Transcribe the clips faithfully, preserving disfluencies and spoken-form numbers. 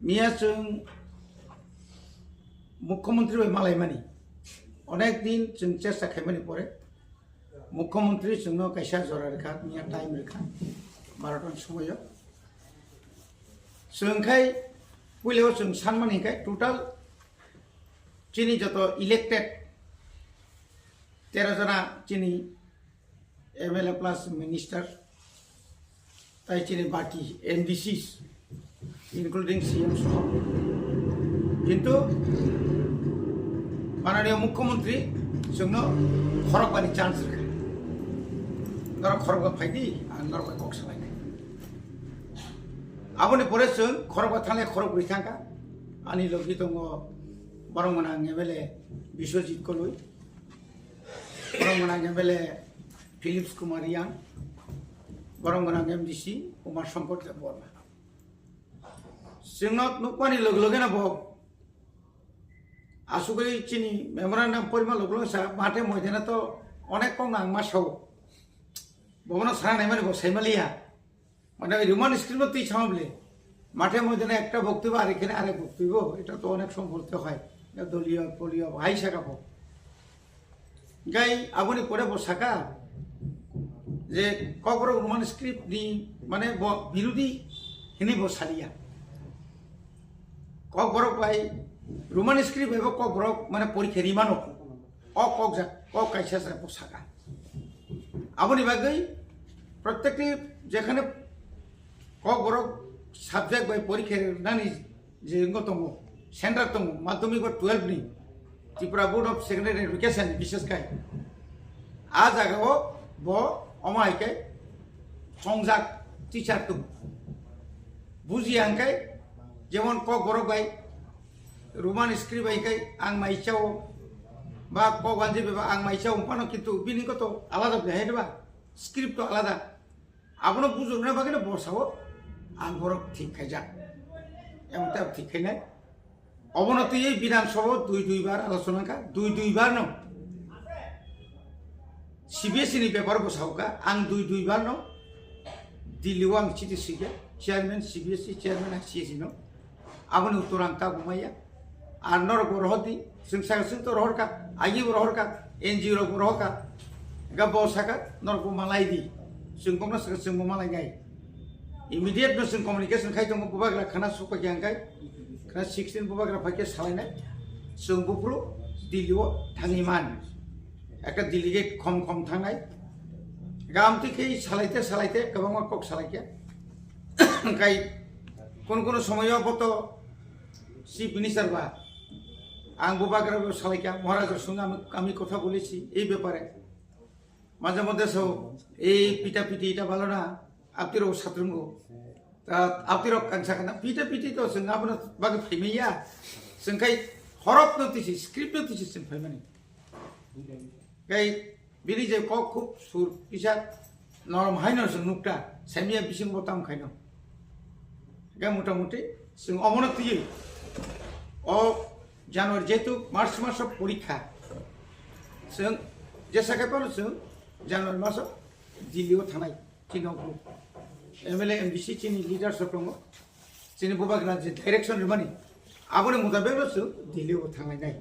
Miya chwng mukhyamantri bai malaimani, onek din chwng chesta khaimani pore mukhyamantri chwngno kaisa jora rwkha, miya time rwkha, barota ni somoio. Chwng khai puilao chwng sanmani hinkhe total chini joto elected tero jona chini M L A plus minister, tai chini baki M D Cs, including C M soho. Kintu mananiya mukhyamantri chwngno khorokbani chance rwkha. Norok khorokba phaidi, ang norok bai kok salainai. Aboni pore chwng khorokba thanglai khorokbrwi thangkha. Ani logi tongo borok gwnang M L A Biswajit Koloi, borok gwnang M L A Philips Kumar Yang, borok gwnang M D C Umar Shankar Debbarma. Chwngno nukmani loge logeno bo asugwi chini memorandum porima loge loge sa mathe moidana to onek kok nang ma sao. Bobono sana naimani bo saimaliya. Mane Roman script-o twi sama bole. মাঠে ময়দানে একটা বক্তব্য আর এখানে আরেক বক্তব্য, এটা তো অনেক সময় বলতে হয়। এটা দলীয়, দলীয় ভাই শেখাবো। Gai aboni pore bo saka je Kokborok Roman script ni mane bo birodi hini bo saliya. Kokborok bai Roman script bai bo Kokborok mane porikha rimano. O kok jak, kok kaisa sa bo saka. Aboni bagwi protekti jekhane Kokborok subject bai porikha nani je wngwi tongo, center tongo, madhyamik ba twelve ni Tripura Board of Secondary Education ni bishes khai. A jaga o bo omo hai khe chongjak teacher tongo. Bujiya hwnkhe jemon Kokborok bai Roman script bai khe ang mai chao ba kok anjwi bai ang mai chao phano kintu bini koto alada bai hai ba script to alada. Abono bujurna bagwi no bo sao ang borok thik khaijak. Emon ta thik khainai. Obono twiwi Bidhan Sabha dui dui bar alochona kha, dui dui bar no. C B S E ni bepar bo sao kha, ang dui dui bar no Delhi o ang chiti sui kha, chairman C B S E, chairman C S E no. Aboni uttor ang tabuk maya. Ar norok bo rohor di, chwng saka chwng to rohor kha, agi bo rohor kha, N G O rok bo rohor kha. Ga bo saka norok bo malai di. Chwng bokno saka chwng bo malai nai. Immediate no chwng communication khai tongo, bubagra khana sokpakya hwnkhe, khana sixteen bubagra phaikhe salainai. Chwng buphuru Delhi o thangwi man. Ekta delegate khom khom thangnai. Ga amtwi khe salaite salaite kwbangma kok salaikhe. Hwnkhe kono kono somoyo bo to Chief Minister ba, ang bo bagra bo salaikha, Maharaj sung ami, ami kotha bolechi ei bepare. Majhe moddhe so ei pita piti eta balo na, aptiro satrungo. Ta aptiro kangsa kana pita piti to sung abna bagi phaimaya. Sung khai horop no tisi, script no tisi sung phaimani. Kai bini je kok khub sur kisa norom haino chwng nukta, saimya bising bo tam khaino. Ga mota moti chwng omono twiwi o January jehetu March maso porikha. Chwng jesa khai phano chwng January maso Delhi o thanai. Chini o group M L A, M D C chini leaders rok tongo. Chini bubagra je direction rwmani aboni mutabek no chwng Delhi o thangnai nai.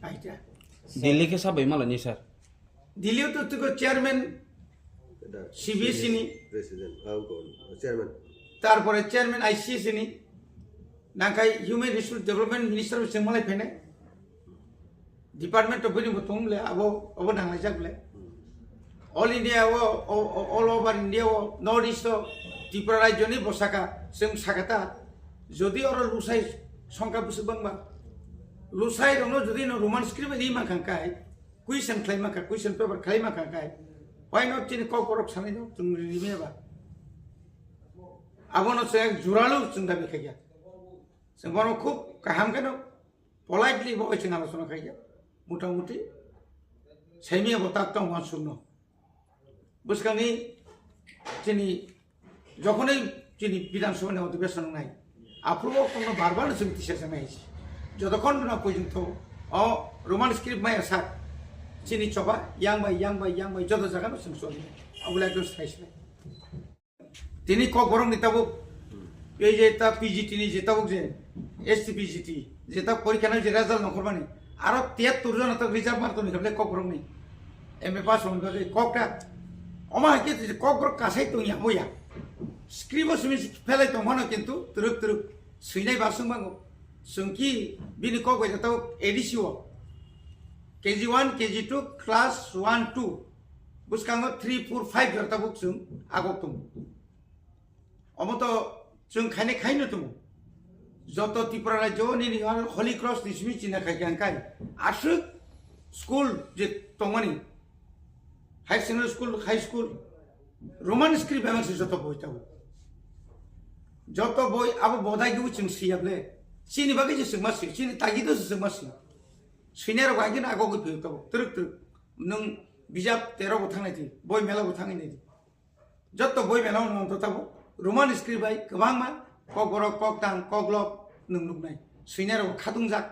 Aita. Delhi khe sabai malani sir? Delhi o to tiko chairman এটা C B S E ni. President, ah, chairman. Tarpore chairman I C S ni. Nangkhai human resource development minister bo chwng malai phainai. Department of bini bo tong le abo, abo nanglaijak le. All India o, o, o, all over India o, North East o, Tripura rajyo ni bo saka, chwng saka ta. Jodi oro lusai songkha bwswk bangma. Lusai rokno jodi no Roman script ni mankha kai, question khlai mankha, question paper khlai mankha kai. Why not chini kok borok sanai no, chwng rini meba. Abono chwng juralu chwng dabi khaikha. Chwng bono khub kaham kheno politely bo chwng alochona khaikha. Mota moti saimia bo tak tong wan sungno. Bwskangni chini jokhonwi chini Bidhan Sabha ni odhibeson wngnai, aphuru o kokno bar bar no chwng tisa sanai hai se. Jotokhon no porjonto o Roman script maya sak chini choba yang bai, yang bai, yang bai joto jaga no chwng choli. Abole ekdom sai sai. Tini kok borok ni tabuk Tei je ta P G T ni je tabuk je S T P G T je ta porikha nang je result nongkhormani, aro tiyattor jona ta reserve mark tongni kable Kokborok ni M A pass wng bagwi kok ta. Omo hai khe je Kokborok kasai tongya boya. Script o simi phelai tongmano kintu twrwk twrwk swinai ba swng bango. Swngki bini kok bai ta tabuk A D C o K G one, K G two, class one, two, bwskango three, four, five jora tabuk chwng agok tongo. Omo to chwng khainai khaino tongo. Joto Tripura rajyo nini Holy Cross ni simi china khai khe angkai. Aswk school je tongmani, higher secondary school, high school, Roman script bai se joto boi tabuk. Joto boi abo bodai gwi chwng siyable. Chini bagwi se chwng ma si, chini tagi do se chwng ma si. Swinai rok bai gino agogwi phiyok tabuk. Twrwk twrwk. Nwng bijap tero bo thangnai di, boi mela bo thangwi nai di. Jotto boi mela no to tabuk Roman script bai kwbangma Kokborok, Koktang, Koklop nwng nuknai. Swinai rok khatungjak.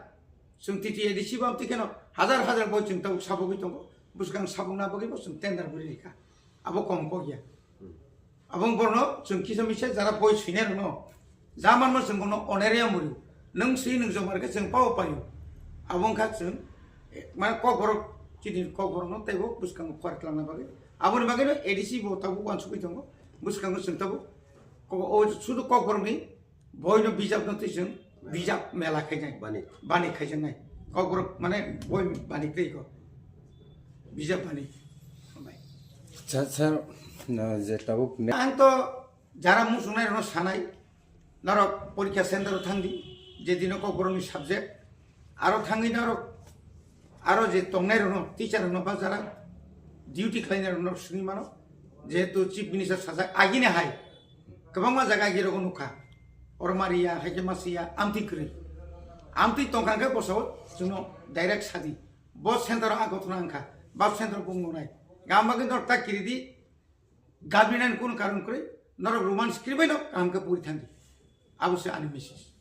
Chwng T T A D C bam tikheno hajar hajar boi chwng tabuk sabogwi tongo. Bwskang sabokna bagwi bo chwng tender buri rikha. Abo kom kok ya. Abo borno chwng kisa misa jara boi swinai rokno. Jamanno chwng bono oneria muri. Nwng swi nwng jomar khe chwng pao paio. Abo wngkha chwng, eh, mane Kokborok, chini Kokborokno teibo bwskango khwar twlangna bagwi. Aboni bagwino A D C bo tabuk uansugwi tongo. Bwskango chwng tabuk ko-, o sudu Kokborokni boino bijapno twi chwng bijap mela khainai. Bani. Bani khaijaknai. Kokborok mane boi bani kwrwi ko. Bijap bani. Acha, sir, na je tabuk ne- Ang to jara muchungnai rokno sanai, norok porikha center o thangdi, je dino Kokborokni subject, aro thangwi norok, aro je tongnai rokno, teacher rokno ba jara duty khlainai rokno swngwi mano, jehetu chief minister sajak agini hai, kwbangma jaga agi rogo nukha, oro mariya, haikhe masiya, amtwi kwrwi, amtwi tongkha khe bosao chwngno direct sadi, bo center o a gothona wngkha, ba center o bung nunai, gam bagwi norok ta kiridi, Gabrinan kun karon kwrwi, norok Roman script bai no kaham khe puri thangdi. Abo se ani message.